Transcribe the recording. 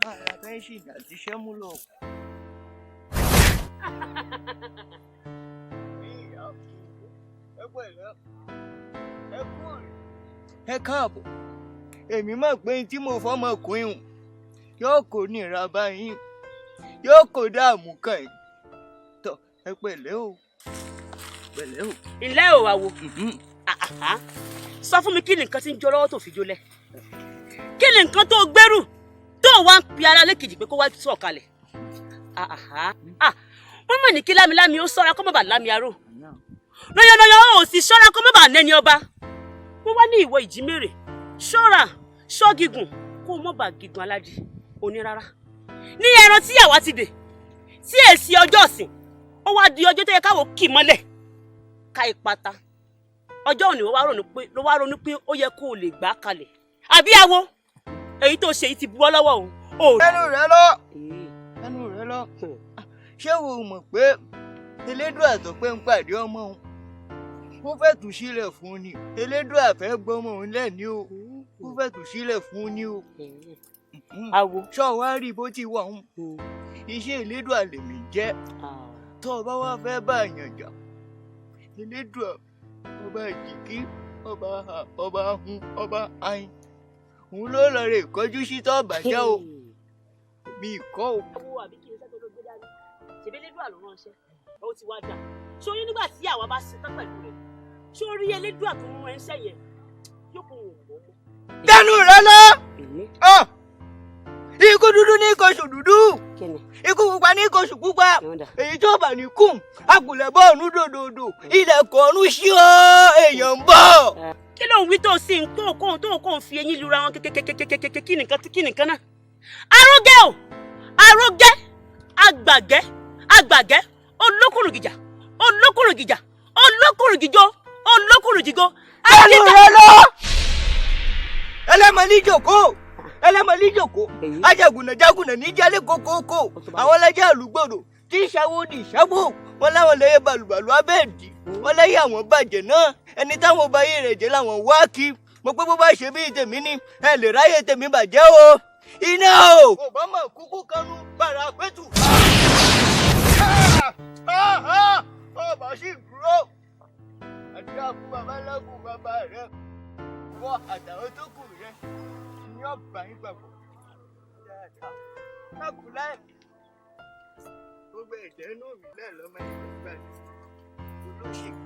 Máa ra bẹ́ńsì àti sẹ́múlò. Ẹ káàbọ̀, èmi mọ̀ pé tí mo fọmọkùnrin hùn yóò kó nira báyìí, yóò kó dààmú kàn yín. Tọ́ ẹ pẹ̀lẹ́ o, pẹ̀lẹ́ o. Ǹlẹ́ o àwo, sọ fún mi, kí ni nǹkan tí ń jó lọ́wọ́ tó fi jólẹ̀? Kí ni nǹkan tó gbẹ́rù tó wá ń pe ara lẹ́kejì pé kó wá sọ̀kalẹ̀? Wọ́n mọ̀ ní kí lámilámi ó sọ́ra kó má bàa lámi aró, lọ́yọ̀lọ́yọ̀ ó sì ṣọ́ra kó má bàa nẹ́ni ọba. Wọ́n wá ní ìwọ ìjímèrè, ṣọ́ra ṣọ́ gígùn kó má bàa gígùn aládì onírárá ní ẹran tí àwa ti dè tí èsì ọjọ́ ọ̀sìn. Ó wá di ọjọ́ tó yẹ káwọ́ kì mọ́lẹ̀ ká ìpata ọjọ́ òní ló wá ronú pé ó yẹ kó o lè gbà kalẹ̀. Àbí awo, èyí tó ṣe yìí ti buwọ́ lọ́wọ́ o. Ẹnu rẹ lọ, ẹnu rẹ lọ. Ṣé o mọ̀ pé Elédùà tó pé ń pàdé ọmọ òun, ó fẹ́ tù sílẹ̀ fún ni? Elédùà fẹ́ gbọ́mọ òun lẹ́ni o, ó fẹ́ tù sílẹ̀ fún ni o. Awo. Ṣọ wá rí bó ti wà ń iṣẹ́ Elédùà lèmi jẹ́. Tó o bá wá fẹ́ bá àyàn jà, Elédùà ọba ìjìkí, ọba ha, ọba hun, ọba ayin, òun ló lọ rè kọjú sí tó bàjẹ́ o, mi kọ́ o. Awo, àbí kí ni sẹ́tọ̀ ló gbé dání? Ṣèbí Elédùà ló ránṣẹ́, ó ti wá dà sórí. Nígbà tí àwa bá ṣe tán pẹ̀lú rẹ̀, sórí Elédùà tó ń ránṣẹ́ yẹn yóò kó òun mọ́. Dẹnu rẹ lọ. Ikú dúdú ní kóṣù dúdú, ikú pupa ní kóṣù pupa, èyí tó bà ní kùn àkùlẹ̀ bọ́ọ̀nù dòdòdò, ilẹ̀kùn ọ̀run sí ọ, èèyàn ń bọ̀. Kí ló ń wí tó sì ń tó kó ń fi eyín lura wọn kékékékékéké? Kí nìkan, kí nìkan náà? Arógẹ́ o, arógẹ́, agbàgẹ́, agbàgẹ́, olókùnrin gìjà, olókùnrin gìjà, olókùnrin gìjó, olókùnrin jìgó. Ẹnu rẹ lọ. Ẹlẹ́mọ̀lì jòkó, ẹlẹ́mọ̀lì jòkó, ajagunà jagunà níjàlẹ̀ kókókó, àwọn ọlọ́jà àlùgbòrò tí ìṣàwó di ìṣàwó wọn láwọn lè balùbalù abẹ́ẹ̀dì wọn lẹ́yìn àwọn bàjẹ́ náà. Ẹni táwọn ọba yìí rẹ̀ jẹ́ làwọn wá kí mo pé bó bá ṣe bí tèmi ní ẹ lè ráyè tèmi bàjẹ́ o, iná o. Obama kúkú kanú bàrà pẹ́tù. Ọba sì dúró àdúrà fún bàbá lọ́gùn bàbá rẹ̀, wọ́n àtàwọn tó kù rẹ̀ ní ọ̀bà yín papọ̀ dáadáa. Kákùláì gbogbo ẹ̀jẹ̀ inú mi lẹ́ẹ̀lọ́mọ ẹ̀jẹ̀ gbàdúrà olóṣèlú.